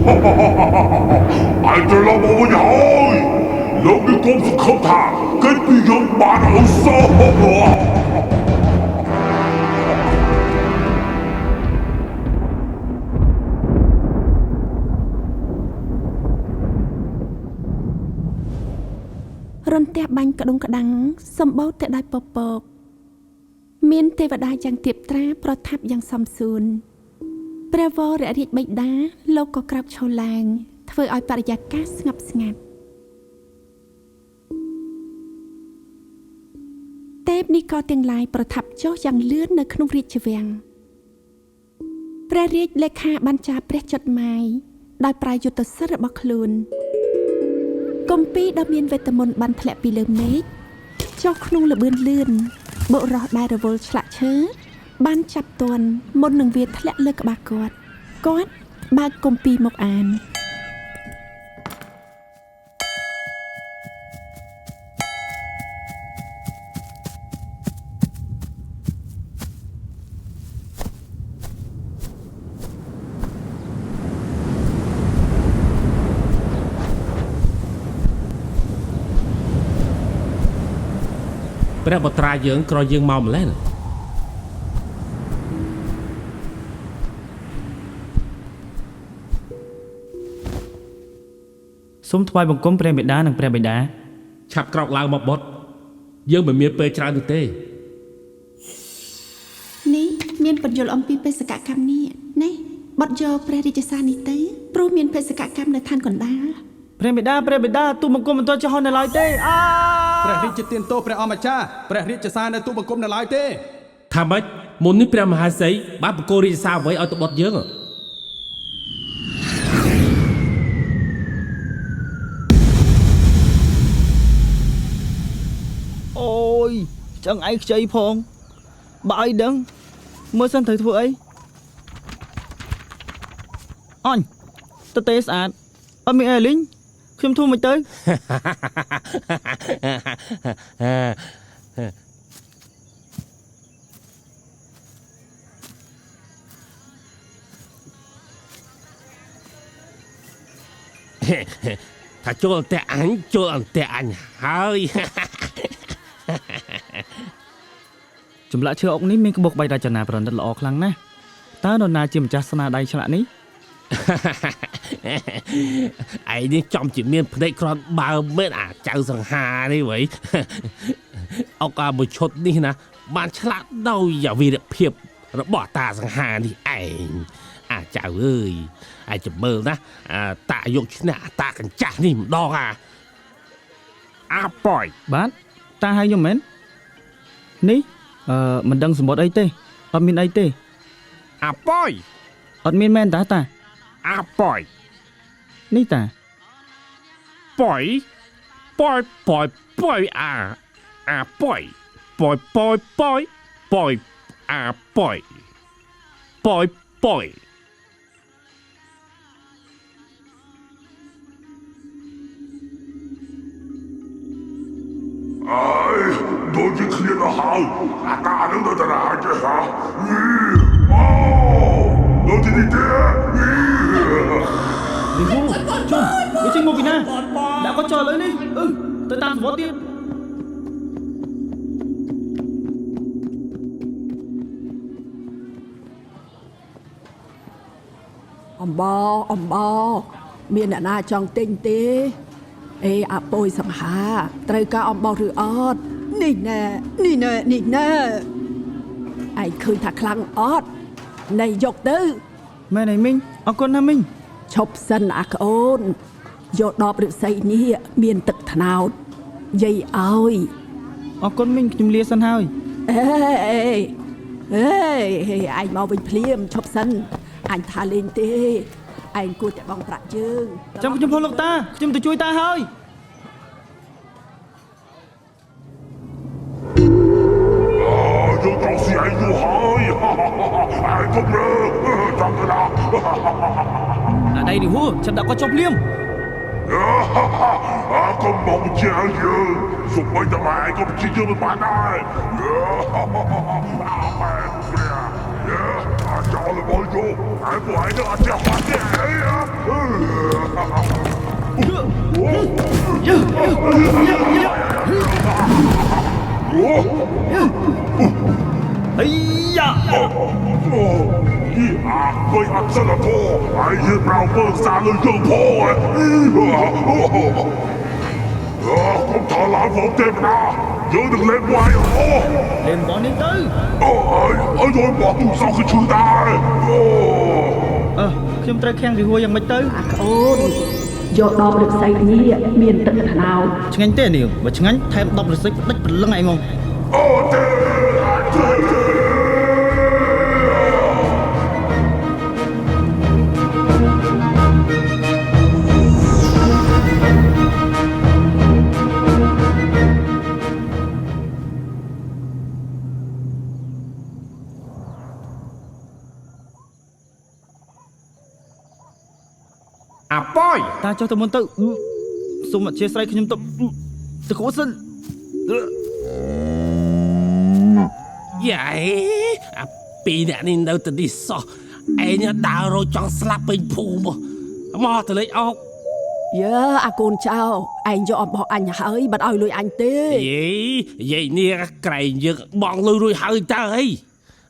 ឯងត្រឡប់មកវិញហើយលោកនេះគុំសង្ឃឹមថាគេចពីយើងបានឲ្យសោះ រន្ទះបាញ់ក្ដុងក្ដាំងសម្បូរទៅដោយពពកមានទេវតាយ៉ាងទៀបត្រាប្រថាប់យ៉ាងសមសួនព្រះវររាជបិតាលោកក៏ក្រោកឈរឡើងធ្វើឲ្យបរិយាកាសស្ងប់ស្ងាត់ទេពនិករទាំងឡាយប្រថាប់ចុះយ៉ាងលឿននៅក្នុងរាជវាំងព្រះរាជលេខាបានចារព្រះចុតម៉ាយដោយប្រើយុទ្ធសិទ្ធិរបស់ខ្លួនគម្ពីរដ៏មានវេទមន្តបានធ្លាក់ពីលើមេឃចុះក្នុងល្បឿនលឿនបុរសដែលរវល់ឆ្លាក់ឈើបានចាប់ទាន់មុននឹងវាធ្លាក់លើក្បាលគាត់គាត់បើកគម្ពីរមកអាន ព្រះបុត្រាយើងក្រយើងមកម្លេះណា សូមថ្វាយបង្គំព្រះមេដានិងព្រះបិតា ឆាប់ក្រោកឡើងមកបុត្រយើងមិនមានពេលច្រើននោះទេ នេះមានបញ្យលអំពីបេសកកម្មនេះនេះបត់យកព្រះរាជសារនេះទៅព្រោះមានបេសកកម្មនៅឋានកណ្ដាល ព្រះមេដាព្រះបិតាទូបង្គំមិនទាន់ចេះហោះនៅឡើយទេអា ព្រះរាជទានទោសព្រះអម្ចាស់ព្រះរាជសារនៅទូបង្គំនៅឡើយទេ ថាម៉េចមុននេះព្រះមហាសីបានប្រគល់រាជសារអ្វីឲ្យទៅបុត្រយើង អូយឆ្អឹងឯងខ្ចីផងបើឲ្យដឹងមើលសិនត្រូវធ្វើអីអញតទេស្អាតអត់មានអីលីងខ្ញុំធ្វើមិនទៅ ថាចូលអន្ទាក់អញចូលអន្ទាក់អញហើយ ចម្លាក់ឈើអុកនេះមានក្បូរក្បាច់រចនាប្រណិតល្អខ្លាំងណាស់តើនរណាជាម្ចាស់ស្នាដៃឆ្លាក់នេះ ឯងនេះចំជាមានភ្នែកគ្រាន់បើមែនអាចៅសង្ហានេះវ៉ៃ អុកអាមួយឈុតនេះណាបានឆ្លាក់ដោយវីរភាពរបស់តាសង្ហានេះឯងអាចៅអើយឯងចាំមើលណាអាតាយកឈ្នះអាតាកញ្ចាស់នេះម្ដងអាអាប៉យ បាទតាហៅខ្ញុំមែននេះអឺមិនដឹងសម្បត្តិអីទេអត់មានអីទេ អាប៉យ អត់មានមែនតាតា អាប៉យ នេះតា ប៉យប៉យប៉យប៉យអាអាប៉យប៉យប៉យប៉យប៉យអាប៉យប៉យប៉យ អើយដូចជាឃ្លានដល់ហើយអាតានឹងទៅតាណាចេះហ៎អូដូចទីនេះទេ រីហូជុំវាចេញមកពីណាដាក់គាត់ចោលឥឡូវនេះអឺទៅតាមសម្បត្តិទៀត អំបោអំបោមានអ្នកណាចង់ទិញទេអេអាពយសង្ហាត្រូវការអំបោឬអត់នេះណែនេះណែនេះណែឯងឃើញថាខ្លាំងអត់នៃយកទៅ មែនហើយមីងអរគុណណាស់មីង ឈប់សិនអាក្អូនយកដបឫស្សីនេះមានទឹកត្នោតយាយឲ្យ អរគុណមីងខ្ញុំលាសិនហើយ អេអេអេឯងមកវិញភ្លាមឈប់សិនអញថាលេងទេឯងគួរតែបង់ប្រាក់យើង ចាំខ្ញុំផងលោកតាខ្ញុំទៅជួយតាហើយ យើងត្រូវស៊ីឯងយូរហើយឯងកុំរើចាំទៅណា អាដៃរីហូឆាប់ដាក់គាត់ចុះភ្លាម អាកុំមកជាយើងសុំបីតែឯងក៏ជាយើងមិនបានដែរអាម៉ែព្រះអាចោល របស់យកឯពួកឯងនឹងអត់ចេះហត់ទេអី ហីយ៉ា អូយីអាគួយអត់សិលធម៌ឯងយឺប្រៅពើសាលើយើងផងអើកុំថឡាផងទេណាយើងនឹងលេងវាយអូ លេងបោះនេះទៅ អូអើយយបោះទូសោគឺឈឺដែរអូ អឺខ្ញុំត្រូវខាំងរីហួរយ៉ាងម៉េចទៅ អាក្អូនយកដបឫស្សីនេះមានទឹកថ្នោត ឆ្ងាញ់ទេនាងបើឆ្ងាញ់ថែម10ឫស្សីផ្ដាច់ព្រលឹងឯងហ្មង អូទេអាចទេ អាប៉យ តាចុះទៅមុនទៅសូមអធិស្ឋានខ្ញុំទៅទៅគោសិន យ៉ៃអាពីរអ្នកនេះនៅទៅនេះសោះឯងដើររកចង់ស្លាប់ពេញភូមិមកទៅលេងអុក យើអាកូនចៅឯងយកអំបោះអញហើយបាត់ឲ្យលុយអញទេ យេយាយនេះក្រែងយើងបងលុយរួចហើយតើអី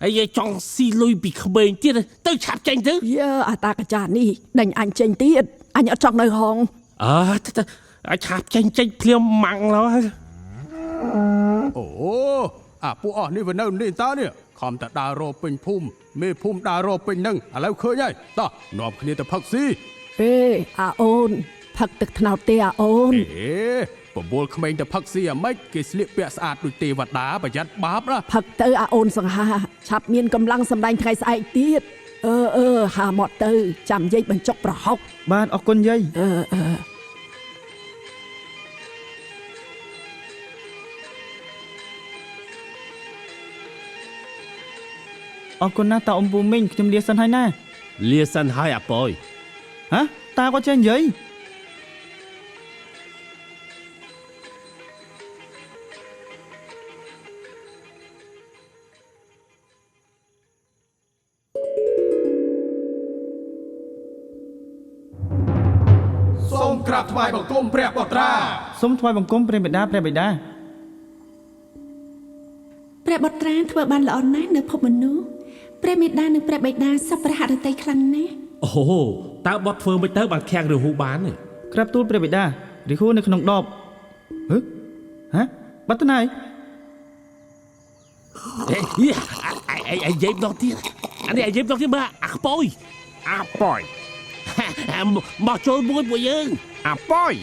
ហើយយាយចង់ស៊ីលុយពីក្មេងទៀតទៅឆាប់ចេញទៅ យើអាតាកាចានេះដេញអញចេញទៀតអញអត់ចង់នៅហង អើទៅទៅឲ្យឆាប់ចេញចេញភ្លាមម៉ាំងឡើយ អូអាពួកអស់នេះវានៅនេះតើនេះខំតែដើររកពេញភូមិមេភូមិដើររកពេញនឹងឥឡូវឃើញហើយតោះនាំគ្នាទៅផឹកស៊ី អេអាអូនផឹកទឹកត្នោតទេអាអូន អេបបួលក្មេងទៅផឹកស៊ីអាម៉េចគេស្លៀកពាក់ស្អាតដូចទេវតាប្រយ័ត្នបាបណា ផឹកទៅអាអូនសង្ហាឆាប់មានកម្លាំងសម្ដែងថ្ងៃស្អែកទៀតអឺអឺហាមកទៅចាំយាយបញ្ចុកប្រហុក បាទអរគុណយាយ អឺអឺ អរគុណណាស់តាអ៊ំពូមីងខ្ញុំលាសិនហើយណា លាសិនហើយអាប៉យ ហ៎តាក៏ចេះនិយាយ សូមក្រាបថ្វាយបង្គំព្រះបុត្រា សូមថ្វាយបង្គំព្រះបិតាព្រះបិតា ព្រះបុត្រាធ្វើបានល្អណាស់នៅភពមនុស្សព្រះមេដានិងព្រះបិតាសពព្រះហឫទ័យខ្លាំងណាស់ អូហូតើបត់ធ្វើមិនទៅបានខាំងឬហ៊ូបានទេ ក្រាបទូលព្រះបិតារីហួរនៅក្នុងដបហឺហ៎បាត់ទៅណាហើយ ហេអាយអាយយាយម្ដងទៀតអានេះអាយយាយម្ដងទៀតមើលអាខ្ពយ អាប៉យ មកចូលមួយពួកយើង អាប៉យ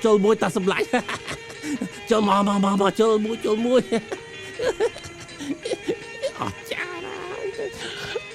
ចូលមួយតាសម្លាញ់ចូលមកមកមកមកចូលមួយចូលមួយអស់ចាណាស់